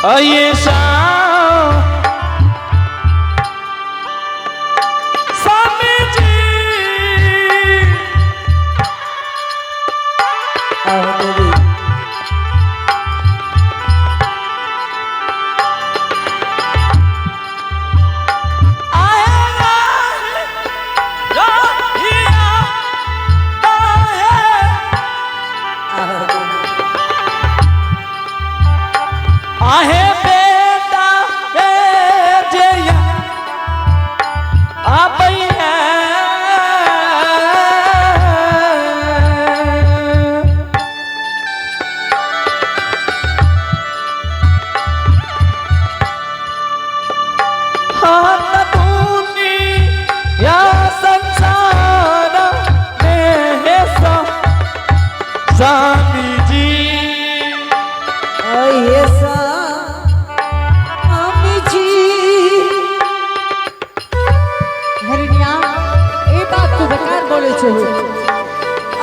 ऐसा स्वामी जी। आहो देवी। आहो देवी। आहे बेटा जया आबैया। हाथ दुनिया संसार में है स्वामी जी। अये स्वामी जी। हरिणिया, ए बात तू बेकार बोले छे।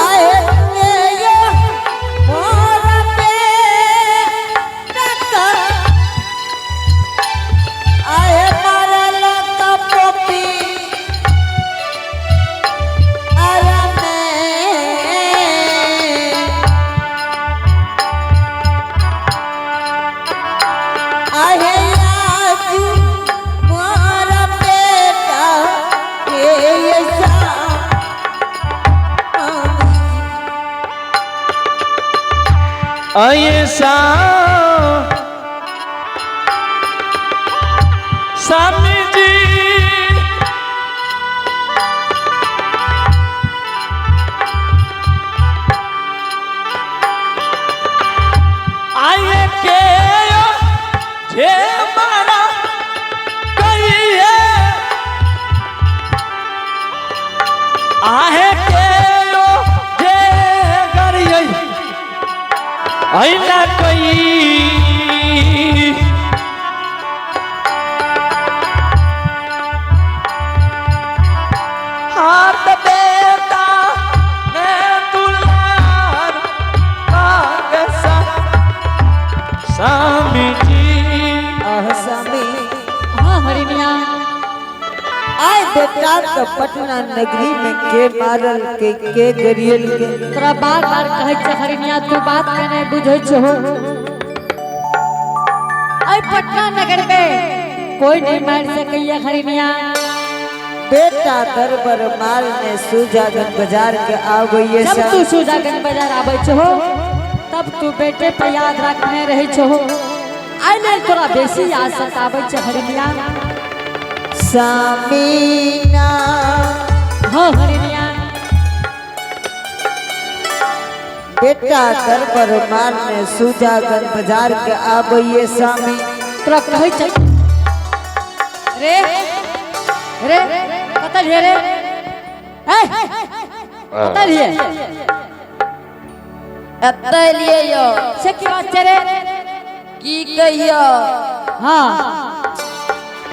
आए ये मोर बेटा आए मारल कपोपी अरे में आहे आज मोर बेटा के स्वामी। ऐसा स्वामी जी। आए के जे मारा कहिए आहे के जे गरिए ऐना कई। हाथ बेटा ने दुलार मांगसा स्वामी जी। आह स्वामी। हाँ हरिणिया। आए बेटा तो पटना नगरी में के मारल के गरियल के? तोरा बार बार कहै छै हरिणिया, तू बात के नहीं बुझै छहो। अय पटना नगर में कोई नहीं मार सकैया हरिणिया। बेटा दरबर माल ने सुजागन बाजार के आबैये। जब तू सुजागंज बाजार आबै छहो तब तू बेटे पर याद रखने रहै छहो। आइ लेल तोरा बेसी याद सताबै छै हरिणिया। स्वामी ना। हाँ हरिणिया। बेटा दरबर माल ने सुजागन बाजार के आबैये स्वामी। तोरा कहै छै रे, रे कतऽ लिए रे? ए कतऽ लिए? एतऽ एलियै यौ। से की बात छै रे? की कहियो? हाँ।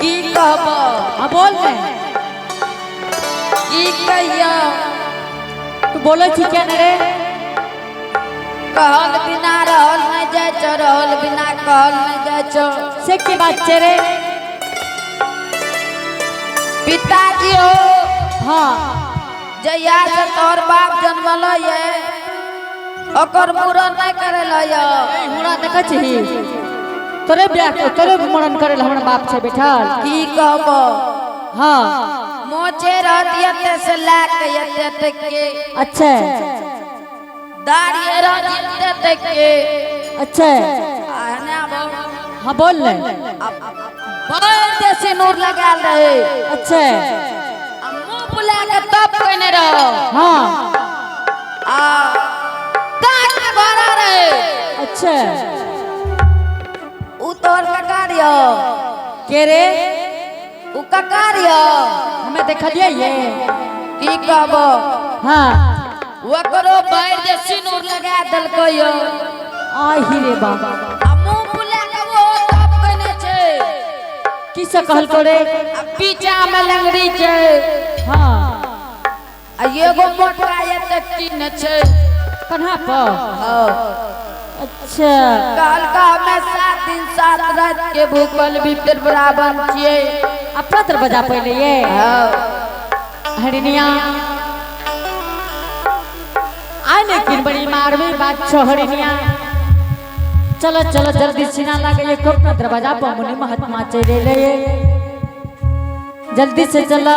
की कहबो? हाँ, बोल ने। की कहियो? तू बोलै छी क्या ने रे? कहल बिना रहल नहि जाइ छौ, रहल बिना कहल नहि जाइ छौ। से की बात छै रे? पिताजी हो। हाँ। जहिया से तोहर बाप जन्मल ये ओकर मूड़न नहि करेल यौ। हुड़ा देखै छी, तोरे ब्याह के तोरे मुड़न करे ला हमर बाप छै बैठल। की कहबो? हाँ। मोचे रहत एते से लए के एते तक के। अच्छा। दाढ़ी रहत एते तक के। अच्छा। आ एने आबो। हाँ, बोल ने। बड़ देसी नूर लगायल रहे। अच्छा। आ मुँह फुला के तब केने रहो। हाँ। आ कान में भरा रहे। अच्छा। उ तोहर ककार यौ। के रे? उ ककार यौ। हमें देखलिए ये। की कहबो? हाँ। ओकरो भरि जे सिनूर लगा देलकै यौ। आही रे बाबा। आ मुँह फुला के वो तब केने छै। की से कहलको रे? आ पीछा में लंगड़ी छै। हाँ। आ एगो मोटका एते टीन छै। कन्हा पर? हाँ। अच्छा। कहलका हमे 7 दिन 7 रात के भूखल भीतर ब्राह्मण छियै। अपना दरवाजा पहले ये। हाँ। हरिणिया आय लेकिन बड़ी मारवी बात छो हरिणिया। चलो चलो जल्दी सीना लागे ये अपना दरवाजा पर मुनि महात्मा चले ले, जल्दी से चलो।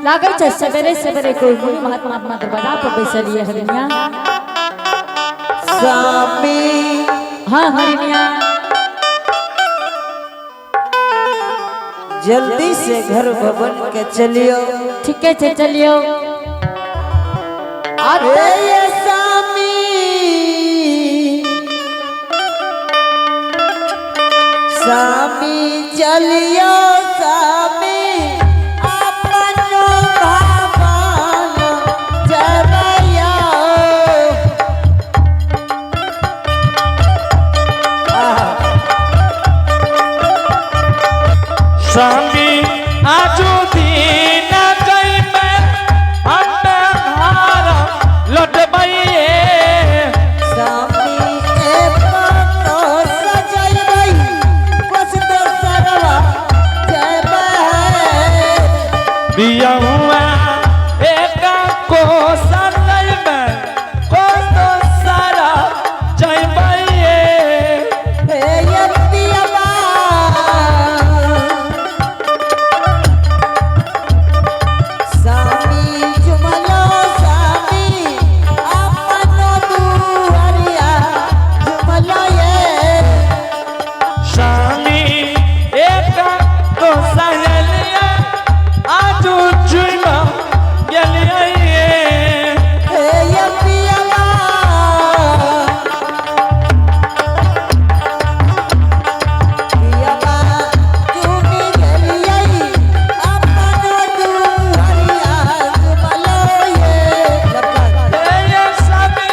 लागे छे सवेरे सवेरे कोई मुनि महात्मा अपना दरवाजा पर बैसलिए हरिणिया। स्वामी। हाँ हरिणिया। जल्दी से घर भवन के चलियो। ठीक है चलियो। अरे ये स्वामी स्वामी चलियो स्वामी अपन भवन जबैया। स्वामी आजू दिन जइबे हमे घर लौटबैये। स्वामी ए पतो सजैबै बस दोसरवा जयबै। बियहुआ एक कोसर जइबे कोस दोसरा जइबैये। हे ये पियबा स्वामी जुमलो स्वामी अपनो दुआरिया जुमलो ये। स्वामी एक कोसर गेलियै आजू जुइमा गेलियै। हे ये पियबा पियबा चुमी गेलियै अपनो दुआरिया जुमलो ये। हे ये स्वामी।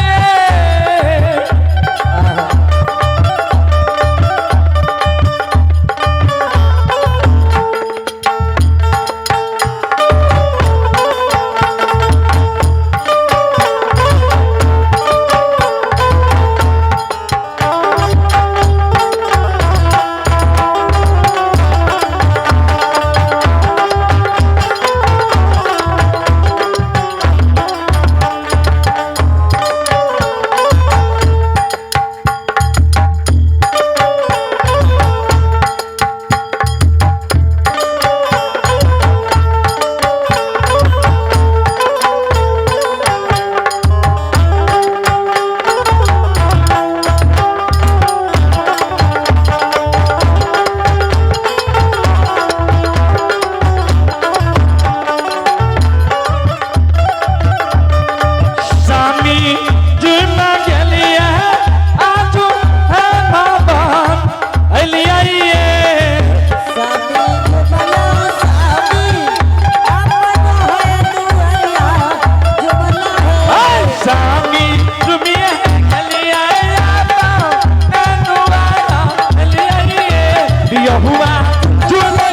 स्वामी जुमा गेलियै आजू हे भवन एलियै। स्वामी जुमलो स्वामी अपनो है दुआरिया जुमलो है। स्वामी जुमिए गेलियै अपन दुआरा एलियै। बियहुआ जुमे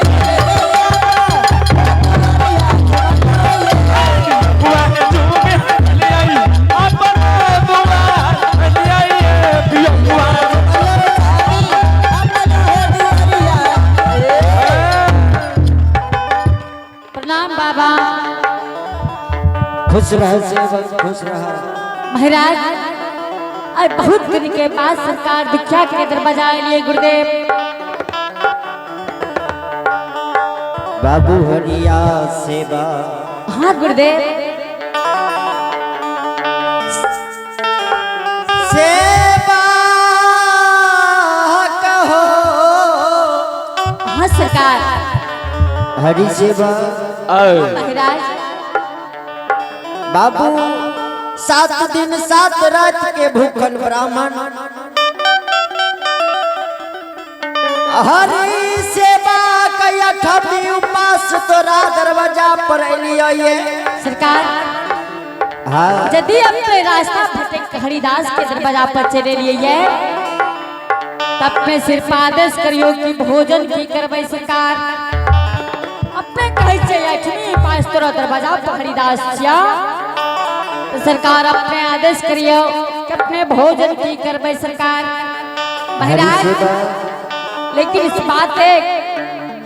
हुआ जुमे गेलियै अपन दुआरा एलियै। बियहुआ प्रणाम बाबा। खुश रह सेवक खुश रह। महाराज आय बहुत दिन के बाद सरकार दीक्षा के दरवाजा लिए गुरुदेव। बाबू हरिया सेवा। हाँ गुरुदेव। सेवा कहो। हाँ सरकार। हरि सेवा। महाराज। बाबू 7 दिन 7 रात के भूखल ब्राह्मण हरि सेवा के अठवीं उपास तोरा दरवाजा पर एलियो ये। सरकार। हाँ। यदि अपने रास्ता भटक हरिदास के दरवाजा पर चले लिए ये तब में सिर्फ आदेश करियो कि भोजन की करबै सरकार। अपने कहै छै अठवीं उपास तोरा दरवाजा पर हरिदास छिया तो सरकार अपने आदेश करियो कि अपने भोजन की करबै सरकार। महाराज, लेकिन इस बात एक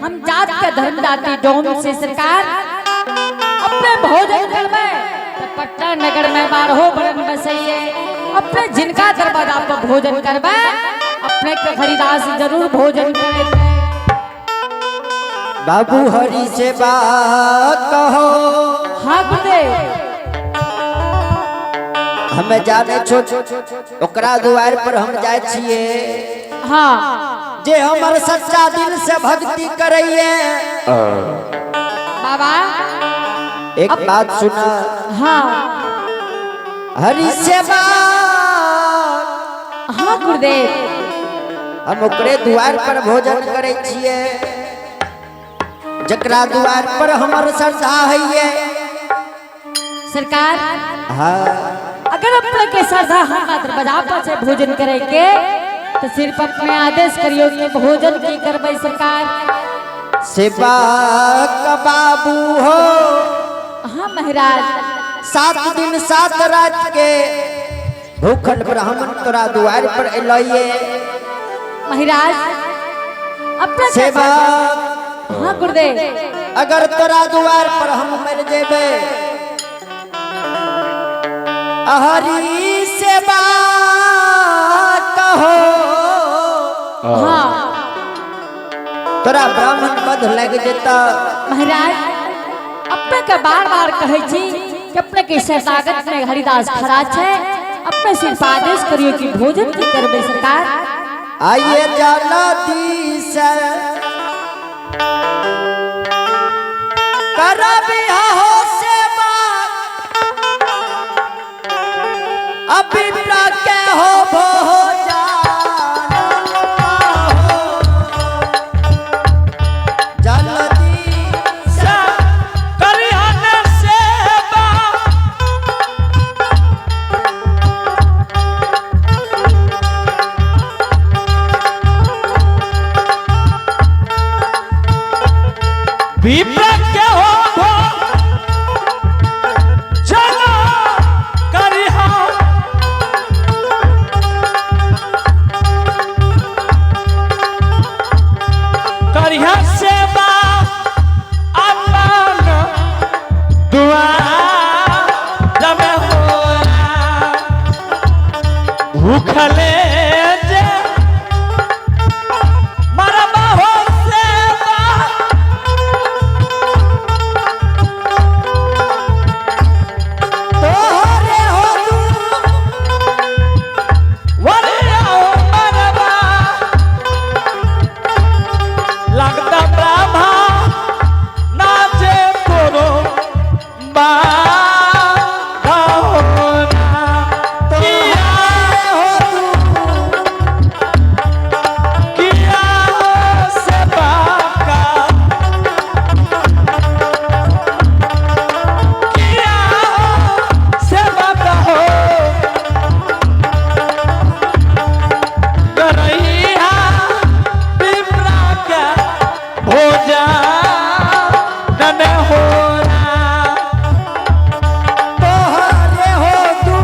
हम जात का धर्म जाति डोम से सरकार अपने भोजन करबै तो पटना नगर में बारहो बरन बसैये। अपने जिनका दरवाजा पर भोजन करबै, अपने के हरिदास जरूर भोजन करेंगे। बाबू हरि सेवा कहो। हाँ गुरुदेव। हमें जाने छो, ओकरा द्वार पर हम जाय छिए। जे हमर सच्चा दिल से भक्ति करैये। बाबा। एक बात सुना। हरि सेवा। हाँ गुरुदेव। हम ओकरे द्वार पर भोजन करे छिए, जकरा द्वार पर हमर श्रद्धा है। सरकार। अगर अपने के श्रद्धा हम दरवाजा पर से भोजन करे के, तो सिर्फ अपने आदेश करियो कि भोजन की करबै सरकार। सेवा का बाबू हो। हाँ महाराज। 7 दिन 7 रात के भूखल ब्राह्मण तोरा द्वार पर एलैये। महाराज, अपने के सेवा। हाँ गुरुदेव। अगर तोरा द्वार पर हम मर जेबे, हरि सेवा कहो। तोरा ब्राह्मण बध लग जेता। महाराज, अपने के बार बार कहै छी कि अपने के शरणागत में हरिदास खड़ा छै। अपने सिर्फ आदेश करियो कि भोजन की करबै सरकार। आइए जल्दी से करबी हो सेवा, अभी के हो भोजन हो। जल्दी से करिहन सेवा। विप्र के हो भोजन करिहा। करिहा सेवा अपन दुआर में होला। भूखले जे मरबा हो सेवा। तोहरे हो वरिया हो मरबा लगता ब्राह्मण नाचे तोरो बाधा होना। किया हो किया सेवा का, किया सेवा का हो करैया विप्रा का भोजन होना। तोहरे हो तू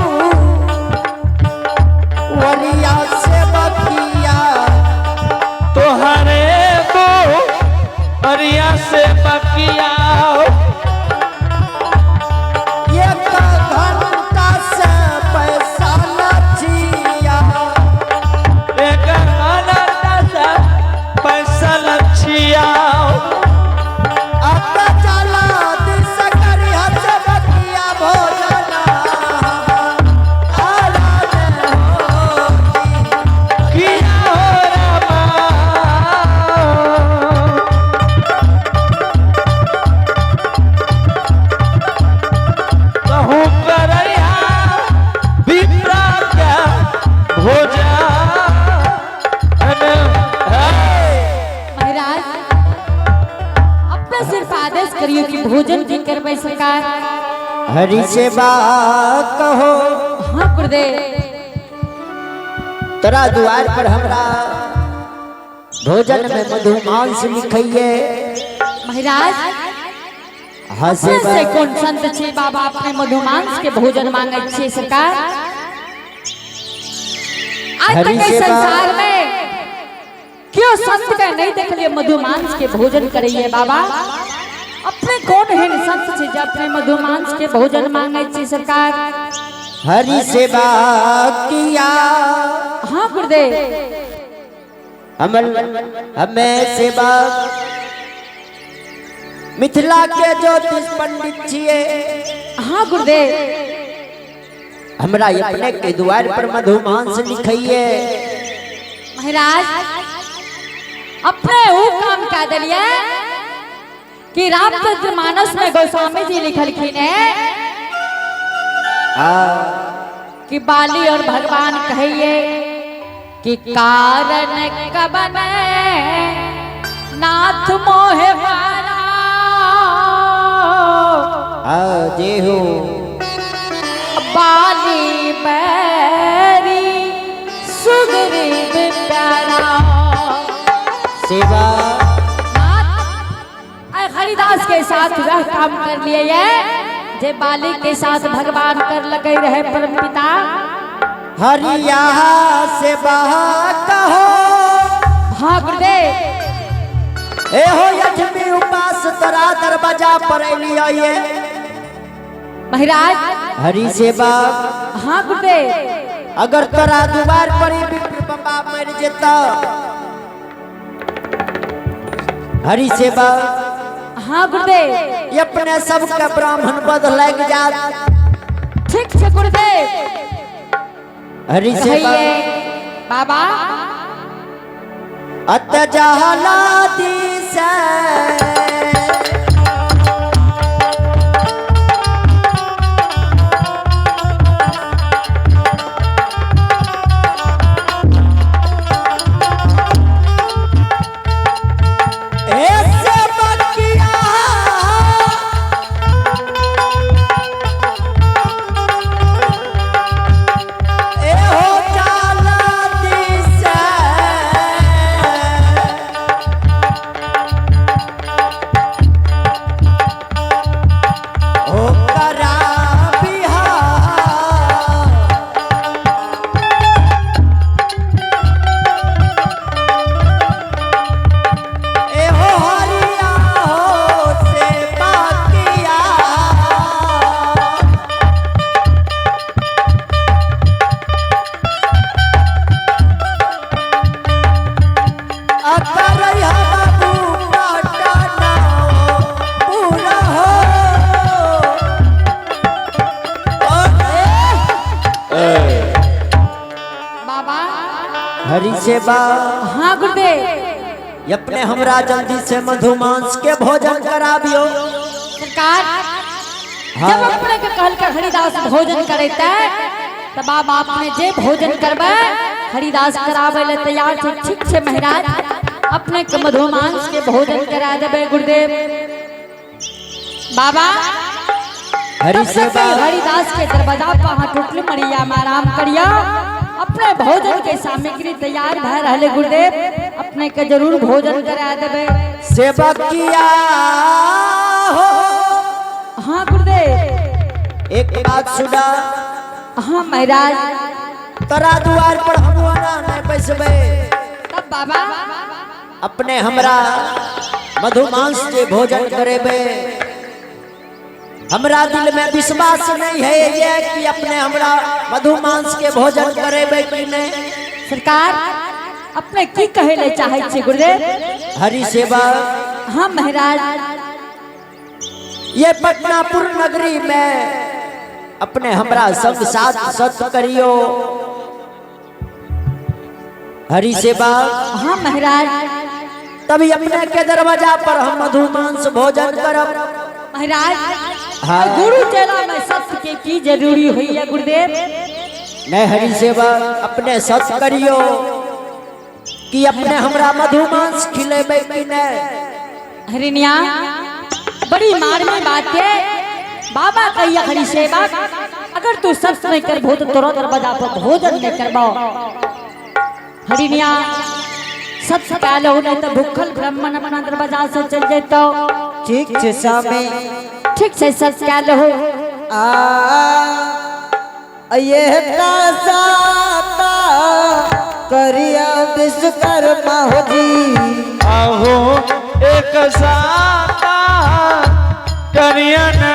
वरिया से बकिया। तोहरे दो अरिया से बकिया। एक घंटा से पैसा लचिया। एक घंटा से पैसा लच्छिया। अब चला दिस करी हस बकिया भोजन आराम होती। किया हो रामा। कहूँ करैया विप्रा का भोजन है। महाराज, अपने सिर्फ आदेश करियो कि भोजन की करबै सरकार। हरि सेवा कहो। हाँ गुरुदेव। तोरा द्वार पर हमरा भोजन में मधुमांस लिखैये। महाराज, हाँ अपने सेवा से कौन संत छे बाबा अपने मधुमांस के भोजन मांगे छे सरकार। आज तक हरि इस सेवा। संसार में क्यों संत के नहीं देख लिए मधुमांस के भोजन करिए बाबा। अपने कौन है संत छे जे अपने मधुमांस के भोजन मांगे छे सरकार। हरि सेवा किया। हाँ गुरुदेव। हमें सेवा मिथिला के ज्योतिष पंडित छिए। हाँ गुरुदेव। हमरा अपने के द्वार पर मधुमांस लिखिए। महाराज अपने वो काम का दिलिए कि रामचंद्र मानस में गोस्वामी जी लिखलखिन है कि बाली और भगवान कहिए कि कारण कबन नाथ मोहे मारा। आ जे हो बाली बैरी सुग्रीव प्यारा। सेवा हरिदास के साथ वह काम कर लिए ये जे बाली के साथ भगवान कर लगे रहे परम पिता। हरिया सेवा कहो। हाँ गुरुदेव। ए हो यजमी उपास तोरा दरवाजा पर एलियो ये। महाराज हरि सेवा। हाँ गुरुदेव। अगर तोरा द्वार पर ही विप्र बाबा मर जेता। हरि सेवा। हाँ गुरुदेव। ये अपने सबके ब्राह्मण बद लग जात। ठीक छे गुरुदेव। हरि सेवा। रहिए बाबा। अत जहला दिस हरि सेवा। हाँ गुरुदेव। अपने हमरा जल्दी से मधुमांस के भोजन कराबियो। सरकार हाँ। जब अपने के कहल कर हरिदास भोजन करेते तब बाबा अपने जे भोजन करबे हरिदास कराबे ले तैयार छे। ठीक छे महाराज अपने के मधुमांस के भोजन करा देबे गुरुदेव। बाबा हरि सेवा। हरिदास के दरवाजा पर हाथ टूटल मरिया में आराम करिया। अपने भोजन के सामग्री तैयार भय रहले गुरुदेव अपने के जरूर भोजन करा देबे। सेवा किया हो। हाँ गुरुदेव। एक बात सुना। हाँ महाराज। तोरा द्वार पर हम आना नहीं बैसबे। तब बाबा अपने हमरा मधुमांस के भोजन करेबे। हमरा दिल में विश्वास नहीं है ये कि अपने हमरा मधुमांस के भोजन करेबे कि नहीं। सरकार अपने की कहे ले चाहे छे गुरुदेव। हरि सेवा। हाँ महाराज। ये पटनापुर नगरी में अपने हमरा संग साथ सत करियो। हरि सेवा। हाँ महाराज। तभी अपने के दरवाजा पर हम मधुमांस भोजन करब। महाराज हाँ। गुरु चेला में सत्य के की जरूरी हुई है गुरुदेव। नहीं हरि सेवा अपने सत करियो कि अपने हमरा मधुमांस खिलेबे कि नहीं। हरिनिया बड़ी मारमी बात है बाबा कहिया हरि सेवा अगर तू सत्य नहीं करबो तो तोरा दरवाजा पर भोजन नहीं करबो। हरिनिया सत्य कहलो नहीं तो भूखल ब्राह्मण अपना दरवाजा से चल जेतो। ठीक छे स्वामी। ठीक से संस्कार हो। आ ये साता करिया विश्वकर्मा हो जी। आहो एक साता करियन।